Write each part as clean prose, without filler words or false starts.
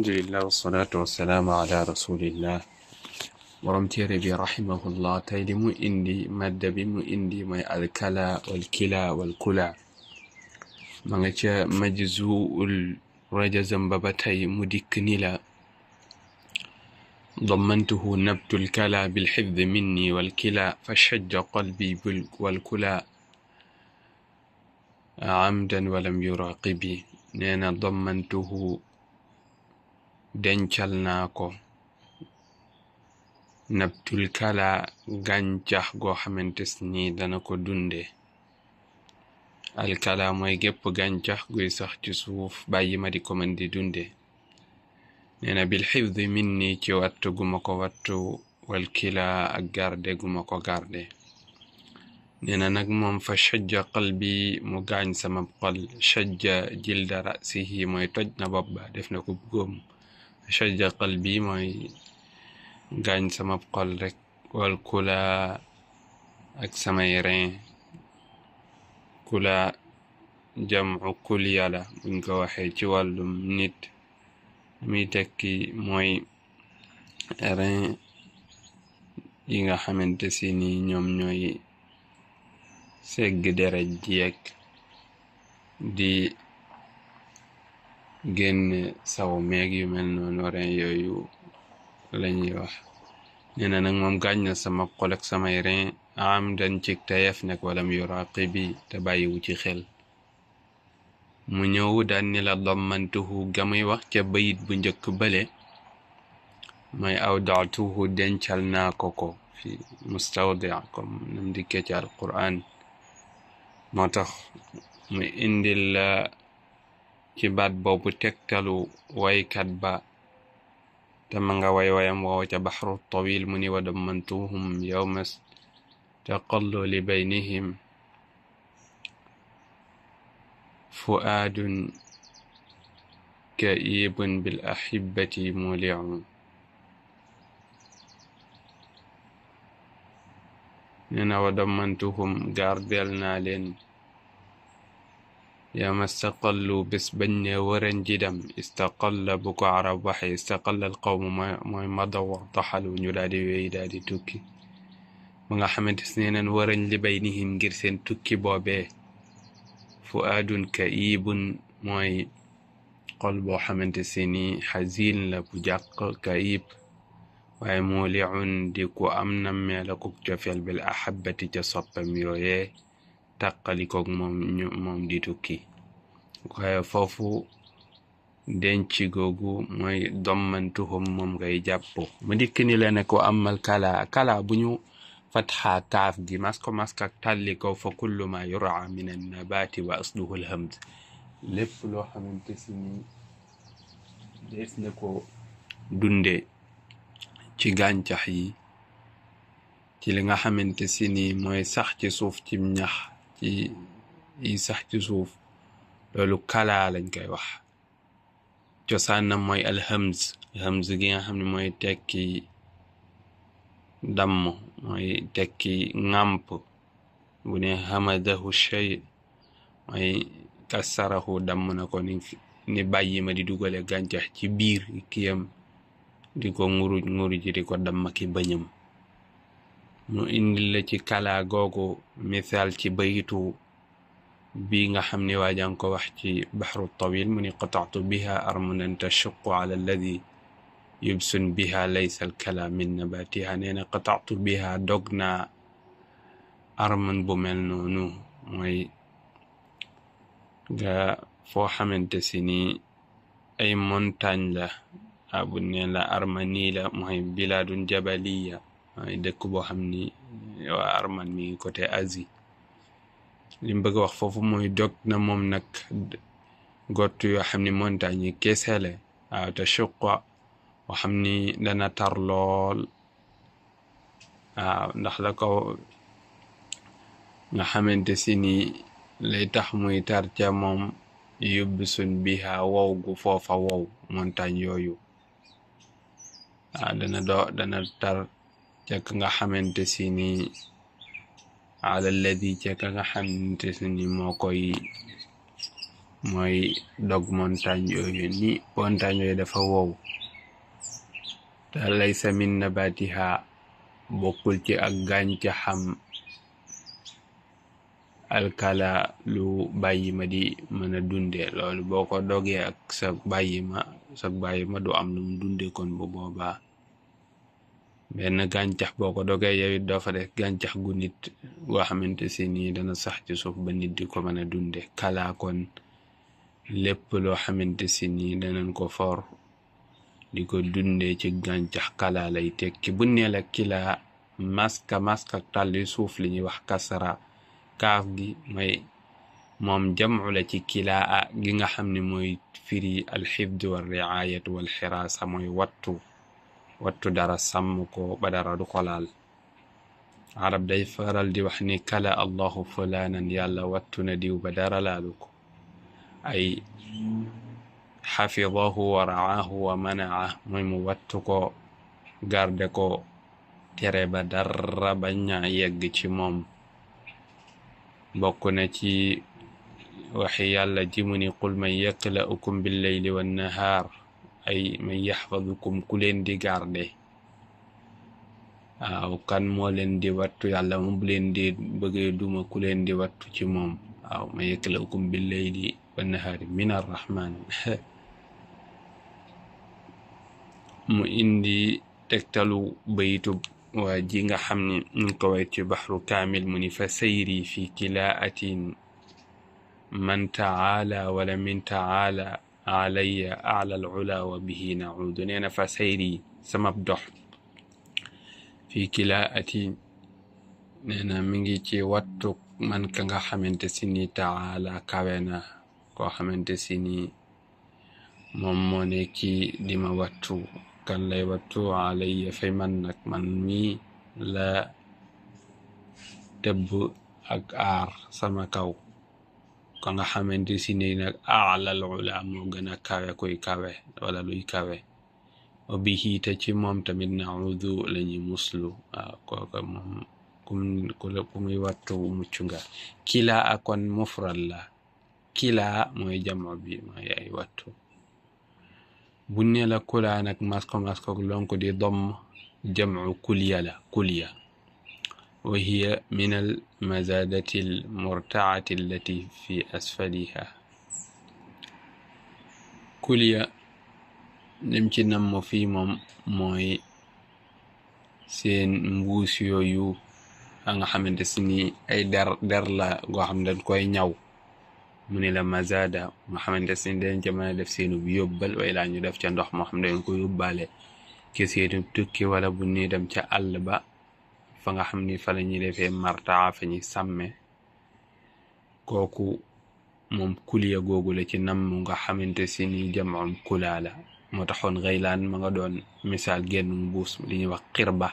alhamdulillah wasalaatu wasalaamu ala rasulillah borom téere bi rahimahullah tey li mu indi madda bi mu indi mooy alkala walkila walkula ma nga ca majzuul rajazam ba tey mu dikk ni la ضمنته نبت الكلا بالحفظ مني والكلا فشج قلبي والكلا عمدا ولم يراقبي نينا ضمنته dencal naa ko nabtul kala gàncax goo xamantes ni dana ko dunde alkala mooy gépp gàncax guy sax ci suuf bàyyi ma di ko mën di dunde neena bil xifdi minni ci wattu guma ko wattu wal kila ak garde guma ko garde neena nag moom fa shajja qalbi mu gaañ sama xol shajja jilda rasihi mooy toj na bopp ba def na ko góom shajja qalbi mooy gaañ sama xol rek wal kula ak samay rein kula jamcu kulya la buñ ko waxee ci wàllum nit muy tekki mooy rein yi nga xamante si ni ñoom ñooy segg deret ji ak di génn saw meeg yu mel noonu rein yooyu lañuy wax neena nag moom gaañ na sama xol ak samay rein am dan cig tayef nag walam yuraqibi te bàyyiwu ci xel mu ñëw daan ni la dammantuhu gamuy wax ca bayit bu njëkk bale mooy awdaatuhu dencal naa ko fi mustawdi comme nam dikkee ci alquran moo tax mu indil la ci baat boobu tegtalu waykat ba te ma nga wayam woow ca baxru tawil mu ni wa dammantuhum yawma taqallu li baynihim fuaadun kaibun bil ahibati muliu nena wa dammantuhum gardel naa leen yawma istaqallu bés bañ ne wëran jidam istaqalla bu ko arab waxe istaqalla al qawmu mooy madaw taxalu ñu daal di wéy daal di tukki ba nga xamante ne neen wërañ li baynihim ngir seen tukki boobee fuaadun kaibun mooy xol boo xamante si ni xasin la bu jàq kaib waaye muliun di ku am nammee la kuk cofeel bil ahabati ca soppam yooyee tàqalikoog moom di tukki waaye foofu denc googu mooy dommantuhum moom ngay jàpp mu dikk ni la ne ko amal kala bu ñu fatxa kaaf gi masko maskak tàlli ko fa kullu ma yura min annabati wa asluhu alhamd lépp loo xamante si ni des na ko dunde ci gàncax yi ci li nga xamante si ni mooy sax ci suuf ci ñax ci yi sax ci suuf loolu kala lañ koy wax cosaanam mooy alhamz gi nga xam ne mooy tekki damm mooy tekki ŋàmp bu ne hamadahu shay mooy kasarahu damm na ko ni bàyyi ma di dugale gàncax ci biir kiyam di ko nguruj ji di ko damm ki bañam mu indil la ci kala googu misaal ci bayitu bi nga xam ne waajaan ko wax ci baxru tawil mu ni qata'tu biha armunan tashuqu ala alladi yubsun biha laysa alkala min nabatiha nee na qata'tu biha dog naa arman bu mel noonu mooy nga foo xamante si ni ay montagne la bu ne la armani la mooy bilaadun jabaliya mooy dëkk boo xam ni waa arman mi côté Asie li mu bëgg wax foofu mooy dog na moom nag gott yoo xam ni montagne yi keesele waaw te chuqa boo xam ni dana tar lool waaw ndax la ko nga xamante si ni lay tax muy tar ca moom yóbbu sun biha wow gu foofa wow montagne yooyu waaw dana tar ca nga xamante si ni ala alladi ca nga xamante si ni moo koy mooy dog montagne yooyu ni montagne yooyu dafa wow te laysa min nabatiha bokkul ci ak gàncaxam alkala lu bàyyi ma di mën a dunde loolu boo ko dogee ak sa bàyyi ma du am lu mu dunde kon bu boobaa benn gàncax boo ko dogee yow it doo fa def gàncax gu nit goo xamante si nii dana sax ci suuf ba nit di ko mën a dunde kala kon lépp loo xamante si nii danañ ko for di ko dundee ci gàncax kala lay tekki bu nee la kila maska ak tàlli suuf li ñuy wax kasara kaaf gi mooy moom jamcu la ci kilaa gi nga xam ne mooy firi alxifd wal riayat wal xiraasa mooy wattu dara sàmm ko ba dara du ko laal arab day faral di wax ni kala allahu fulaanan yàlla wattu na diw ba dara laalu ko ay xafidahu wa raahu wa manaa mooy mu wattu ko garde ko tere ba dara bañ a yegg ci moom bokk na ci waxi yàlla ji mu ni qul man yakla'ukum billayli wannahaar ay man yaxfadukum ku leen di garde waaw kan moo leen di wattu yàlla moom bu leen di bëggee duma ku leen di wattu ci moom waaw man yakla'ukum billayli wannahaari min arrahman mu indi tegtalu baytu waa ji nga xam ne ñu ko way ci baxru kaamil mu ni fa sayri fi kilaatin man taala wala min taala alayya ala al ula wa bihi naudu nee na fa sayri samab dox fi kilaatin nee na mi ngi ci wattu man ka nga xamante si ni taala kawe na koo xamante si ni moom moo ne ki di ma wattu kan lay wattu alayya fay man nag man mi la tëbb ak aar sama kaw ka nga xamante si ni nag aalal ula moo gën a kawe kuy kawe wala luy kawe wa bihi te ci moom tamit naudu lañuy muslu waaw kooka moom ku muy wattu mucc nga kilaa akon mufrad la kilaa mooy jamo bi mooy ay wattu bu ne la kulaa nag masko lonko di dom jamcu kulya la kulya wa hiya min al mazadati al murtaati allati fi asfaliha kulya lim ci namm fii moom mooy seen mbuus yooyu nga xamante si ni ay der la goo xam dañ koy ñaw mu ne la mazada nga xamante si dañ ca mën a def seenu bi yóbbal way laa ñu def ca ndox moo xam dañ ko yóbbaale ci seenu tukki wala bu ñuy dem ca àll ba fa nga xam ni fa la ñuy defee martaa fa ñuy sàmme kooku moom kuliya googu la ci nam mu nga xamante si ni jam'um kulaa la moo taxoon Gaylaan ma nga doon misaal genn mbuus li ñuy wax xirba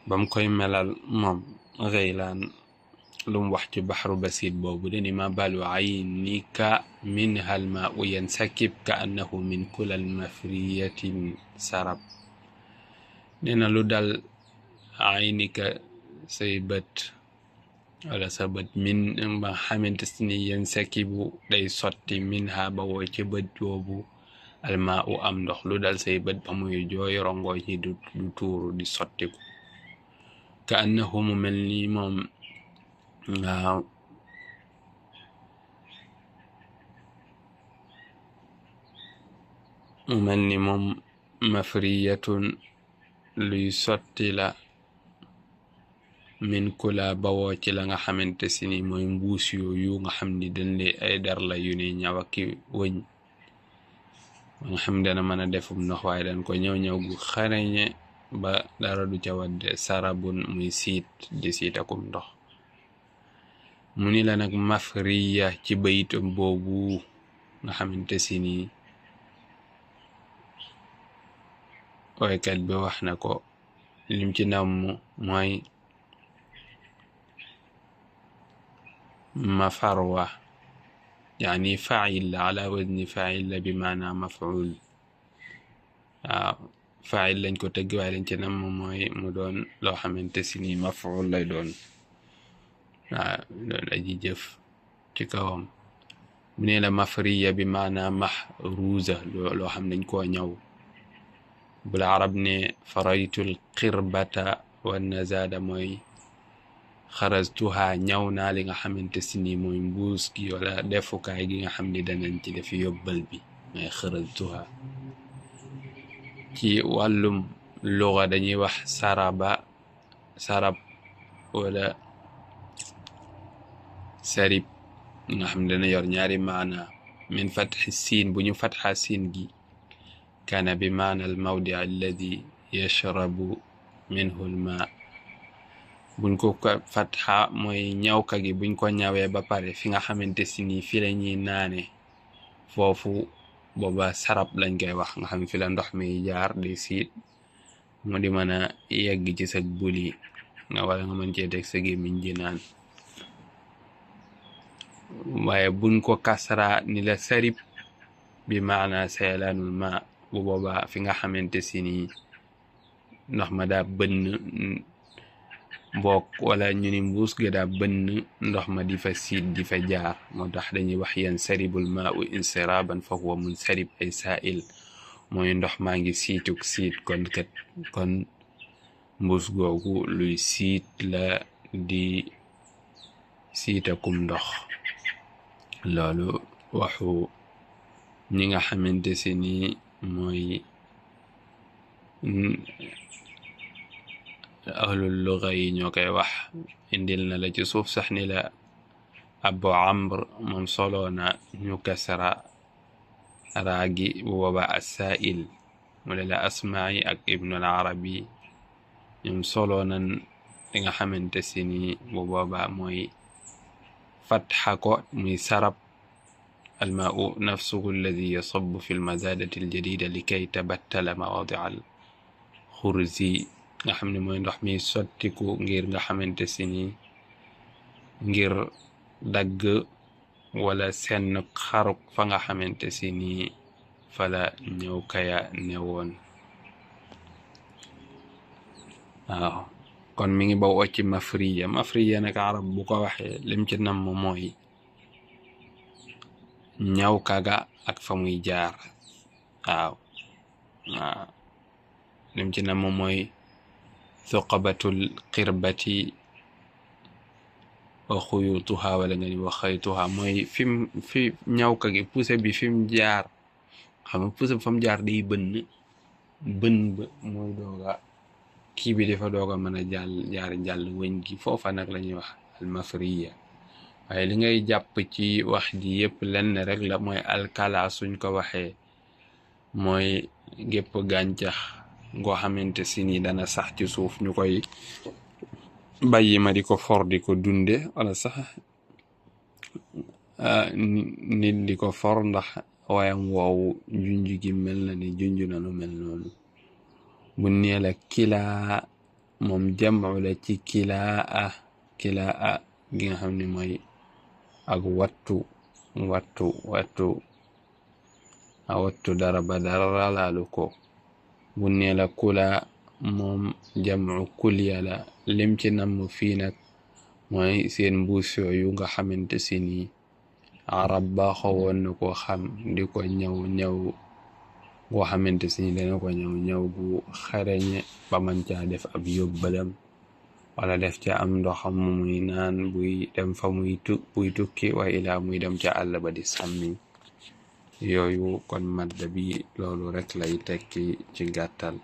bam koy melal moom Gaylaan lu mu wax ci baxru basit boobu dani ma balu aynika minha almaau yansakib ka annahu min kulal mafriyatin sarab nee na lu dal aynika say bët wala sa bët min ba xamante ni yansakibu day sotti minha ba woo ci bët boobu almaau am ndox lu dal say bët ba muy jooy rongoo ci du tuuru di sottiku ka annahu mu mel ni moom waaw mu mel ni moom mafriyatun luy sotti la min kula bawoo ci la nga xamante si ni mooy mbuus yooyu nga xam ni dañ lee ay der la yu ne ñaw ak wëñ nga xam dana mën a defum ndox waaye dañ ko ñëw gu xarañe ba dara du ca wadde sarabun muy siit di siitakum ndox mu ni la nag mafriya ci bayitam boobu nga xamante si ni waykat bi wax na ko lim ci namm mooy mafarwa yaani fail la ala wazni fail la bi maana maf'ul waaw fail lañ ko tëgg waaye lañ ci namm mooy mu doon loo xamante si ni maf'ul lay doon waaw doon aji jëf ci kawam mu ne la mafriya bi maana mahruza loo xam dañ koo ñaw bu la arab ne faraytul qirbata wa nazada mooy xaraztuha ñaw naa li nga xamante si ni mooy mbuus gi wala defukaay gi nga xam ni danañ ci def yóbbal bi mooy xaraztuha ci wàllum luga dañuy wax sarab wala sarib nga xam dana yor ñaari maana min fatxi siin bu ñu fatxa siin gi kaana bi maana al mawdi alladi yashrabu minhu al maa buñ ko fatxa mooy ñawka gi buñ ko ñawee ba pare fi nga xamante si ni fi la ñuy naane foofu booba sarab lañ koy wax nga xam fi la ndox mi jaar di siit mu di mën a yegg ci sa buli nga wala nga mën cee teg sa gémmiñ ji naan waaye buñ ko kasra ni la sarib bi maana seelaanul ma bu boobaa fi nga xamante si ni ndox ma daa bënn mbokk wala ñu ni mbuus ga daa bënn ndox ma di fa siit di fa jaar moo tax dañuy wax yan saribul maau insiraban fa huwa mun sarib ay saail mooy ndox maa ngi siituk siit kon mbuus googu luy siit la di siitakum ndox loolu waxu ñi nga xamante si ni mooy ahlul luga yi ñoo koy wax indil na la ci suuf sax ni la abu amr moom soloo na ñu kasra raagi bu booba asaail mu ne la asmaai ak ibnul arabi ñoom soloo nan li nga xamante si ni bu booba mooy fatxa ko muy sarab almaau nafsuhu alladi yasabu fi lmazadati aljadida likay tabattala mawadia al xurzi nga xam ne mooy ndox mi sottiku ngir nga xamante si ni ngir dagg wala senn xaruk fa nga xamante si ni fala ñëw kaya newoon waaw kon mi ngi baw ci mafriya nag arab bu ko waxee lim ci namm mooy ñaw kaga ak fa muy jaar waaw lim ci namm mooy thuqabatul qirbati wa xuyutuha wala nga ni wa xaytuha mooy fi ñawka gi pousse bi fi mu jaar xam nga pousse bi fa mu jaar day bën ba mooy dooga kii bi dafa dooga mën a jàll wëñ gi foofa nag la ñuy wax almafriya waaye li ngay jàpp ci wax ji yëpp lenn rek la mooy alkala suñ ko waxee mooy gépp gàncax ngoo xamante si ni dana sax ci suuf ñu koy bàyyi ma di ko for di ko dunde wala sax nit di ko for ndax wayam woowu junj gi mel na ni junj na lu mel noonu bu nee la kilaa moom jamu la ci kilaa gi nga xam ne mooy ak wattu dara ba dara laalu ko bu nee la kula moom jamu kulya la lim ci namm fii nag mooy seen mbuus yooyu nga xamante si ni arab ba xawoon na ko xam di ko ñaw boo xamante si ni dana ko ñaw bu xareñe ba man caa def ab yóbbalam wala def ca am ndoxam muy naan buy dem fa buy tukki wa ilaa muy dem ca àll ba di sàmmi yooyu kon madda bi loolu rek lay tekki ci gàttal